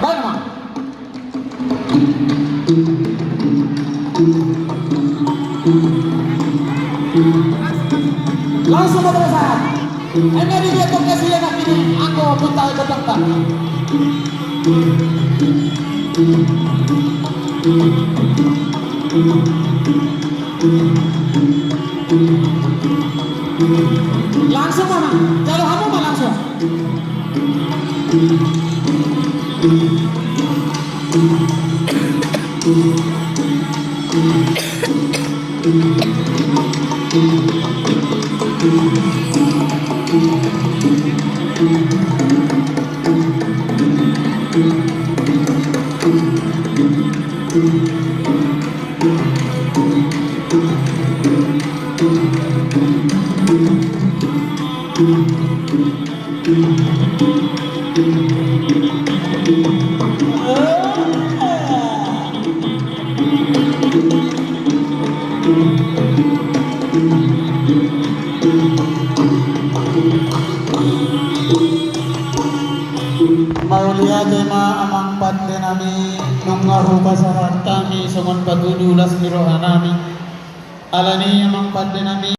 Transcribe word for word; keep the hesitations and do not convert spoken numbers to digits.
Baen ma. Langsung ma pasahat. Eme di dia tong kasi ya nak ini anggo punta ikut dokter. Langsung ma, Mang. Jalo hamu ma langsung. Mauliate ma amang pande nami, nunga hupasahat hami songon patudu las ni roha nami. Alani amang pande nami.